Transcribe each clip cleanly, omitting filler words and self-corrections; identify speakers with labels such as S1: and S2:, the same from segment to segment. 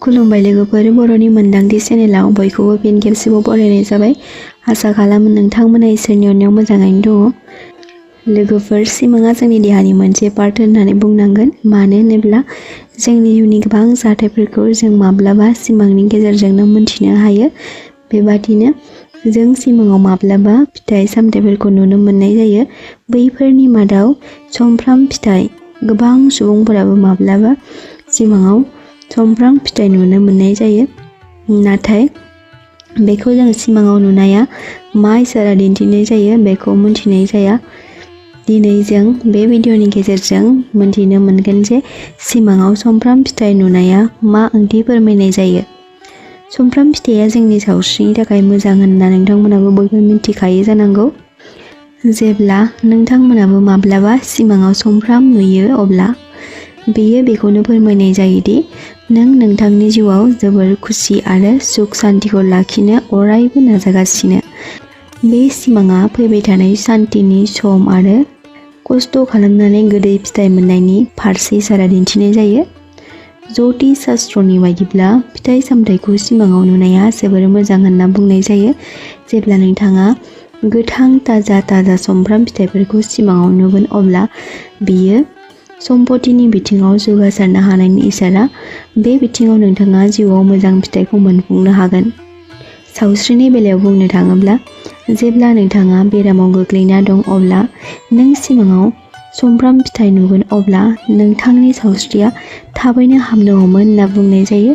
S1: खुलुमबाय लोगोफोर, बर'नि मोनदांथि चेनेलाव बयखौबो फिन खेबसेबाव बरायनाय जाबाय। आसा खालामो नोंथांमोना इसोरनि अननायाव मोजाङैनो दङ। लोगोफोर, सिमाङा जोंनि देहानि मोनसे पार्ट होननानै बुंनांगोन। मानो होनोब्ला जोंनि जिउनि गोबां जाथायफोरखौ जों माब्लाबा सिमांनि गेजेरजोंनो मोनथिनो हायो। बेबादिनो जों सिमाङाव माब्लाबा फिथाइ सामथाइफोरखौ नुनो मोननाय जायो। बैफोरनि मादाव somfram फिथाइ। गोबां सुबुंफोराबो माब्लाबा सिमाङाव somfram फिथाइ नुनो मोननाय जायो। नाथाय बेखौ जों सिमाङाव नुनाया मा इसारा दिन्थिनाय जायो बेखौ मोनथिनाय जाया। दिनै जों बे भिडिअनि गेजेरजों मोनथिनो मोनगोन जे सिमाङाव somfram फिथाइ नुनाया मा ओंथि फोरमायनाय जायो। somfram फिथाइया जोंनि सावस्रिनि थाखाय मोजां होनना नोंथांमोनाबो बयबो मिथिखायो जानांगौ। जेब्ला नोंथांमोनाबो माब्लाबा सिमाङाव somfram नुयो, अब्ला बेयो बेखौनो फोरमायनाय जायोदि नों नोंथांनि जिउआव जोबोर खुसि आरो सुख सान्तिखौ लाखिनो अरायबो नाजागासिनो। बे सिमाङा फैबाय थानाय सान्तिनि सम आरो खस्थ' खालामनानै गोदै फिथाइ मोननायनि फारसे इसारा दिन्थिनाय जायो। ज्योतिष शास्त्रनि बायदिब्ला फिथाइ सामथाइखौ सिमाङाव नुनाया जोबोर मोजां होनना बुंनाय जायो। जेब्ला नोंथाङा गोथां ताजा somfram फिथाइफोरखौ सिमाङाव नुगोन, अब्ला बियो सम्पथिनि बिथिङाव जौगासारनो हानायनि इसारा। बे बिथिङाव नोंथाङा जिउआव मोजां फिथाइखौ मोनफुंनो हागोन। सावस्रिनि बेलायाव बुंनो थाङोब्ला, जेब्ला नोंथाङा बेरामाव गोग्लैना दं, अब्ला नों सिमाङाव somfram फिथाइ नुगोन, अब्ला नोंथांनि सावस्रिया थाबैनो हामनो हमो होनना बुंनाय जायो।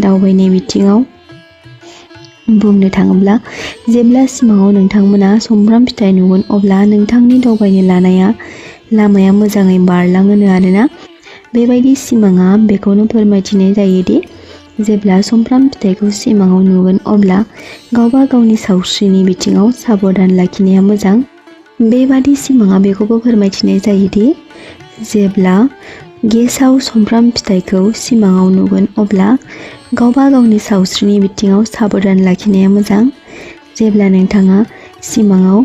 S1: दावबायनाय बिथिङाव बुंनो थाङोब्ला, जेब्ला सिमाङाव नोंथांमोना somfram फिथाइ नुगोन, अब्ला नोंथांनि दावबायनो लानाया लामाया मोजाङै बारलाङोनो आरोना। बेबायदि सिमाङा बेखौनो फोरमायथिनाय जायोदि जेब्ला somfram फिथाइखौ सिमाङाव नुगोन, अब्ला गावबा गावनि सावस्रिनि बिथिङाव साबधान लाखिनाया मोजां। बेबादि सिमाङा बेखौबो फोरमायथिनाय जायोदि जेब्ला गेसाव somfram फिथाइखौ सिमाङाव नुगोन, अब्ला गावबा गावनि सावस्रिनि बिथिङाव साबधान लाखिनाया मोजां। जेब्ला नोंथाङा सिमाङाव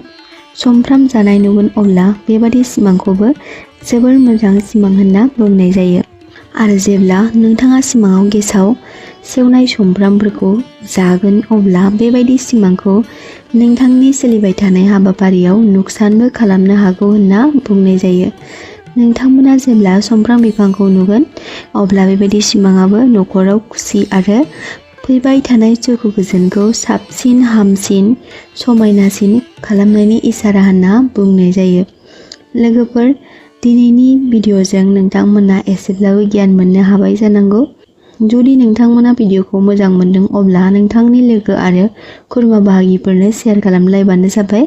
S1: somfram जानाय नुगोन, अब्ला बेबादि सिमांखौबो जोबोर मोजां सिमां होनना बुंनाय जायो। आरो जेब्ला नोंथाङा सिमाङाव गेसाव सेवनाय somframफोरखौ जागोन, अब्ला बेबायदि सिमांखौ नोंथांनि सोलिबाय थानाय हाबाफारियाव नुकसानबो खालामनो हागौ होनना बुंनाय जायो। नोंथांमोना जेब्ला somfram बिफांखौ नुगोन, अब्ला बेबायदि सिमाङाबो न'खराव खुसि आरो फैबाय थानाय सुखु गोजोनखौ साबसिन, हामसिन, समायनासिन खालामनायनि इसारा होनना बुंनाय जायो। लोगोफोर, दिनैनि भिडिअजों नोंथांमोना एसेब्लाबो गियान मोननो हाबाय जानांगौ। जुदि नोंथांमोना भिडिअखौ मोजां मोनदों, अब्ला नोंथांनि लोगो आरो खुरमा बाहागिफोरनो शेयार खालामलायबानो जाबाय।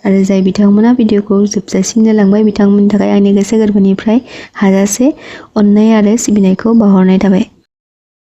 S1: आरो जाय बिथांमोना भिडिअखौ जोबजासिम नायलांबाय, बिथांमोननि थाखाय आंनि गोसो गोरबोनिफ्राय हाजासे अननाय आरो सिबिनायखौ बावहरनाय थाबाय।